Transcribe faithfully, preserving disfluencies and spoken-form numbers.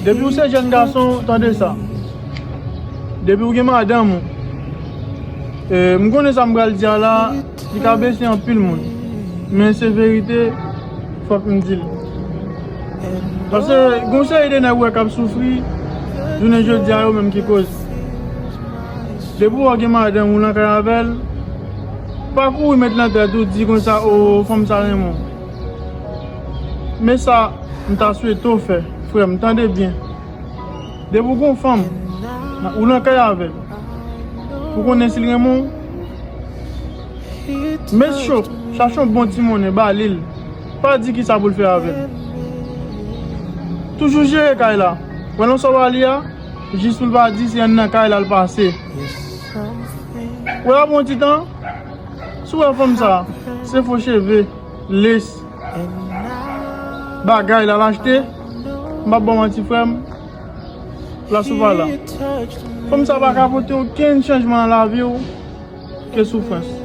Depi w se jèn gason, tande sa. Depi w gen madanm ou, e, m konnen sa m pral di a la, li ka blese anpil moun. Men se verite, fòk m di l. Paske gen yon seri de nèg ou wè k ap soufri, jounen jodi a yo menm ki koz. Depi w gen madanm ou nan kay avè l, pa kouri met nan tèt ou di konsa, o, fanm sa renmen w. Men sa, m ta swete w fè, frè m, tande byen. Depi w gon fanm, ou nan kay avè l, ou konnen si l renmen w, make sure, chache yon bon ti monnen, ba li l. Pa di kisa pou l fè avè l. Toujou jere kay la. Wè nan sa w ale a, jis pou l pa di se anndan kay la l pase. Wè apre yon ti tan, si w wè fanm sa, se fo cheve, lace, bagay la l achte, m p ap ba w manti frè m, plas ou pa la. Fanm sa pa ka pote okenn chanjman nan lavi w ke soufrans.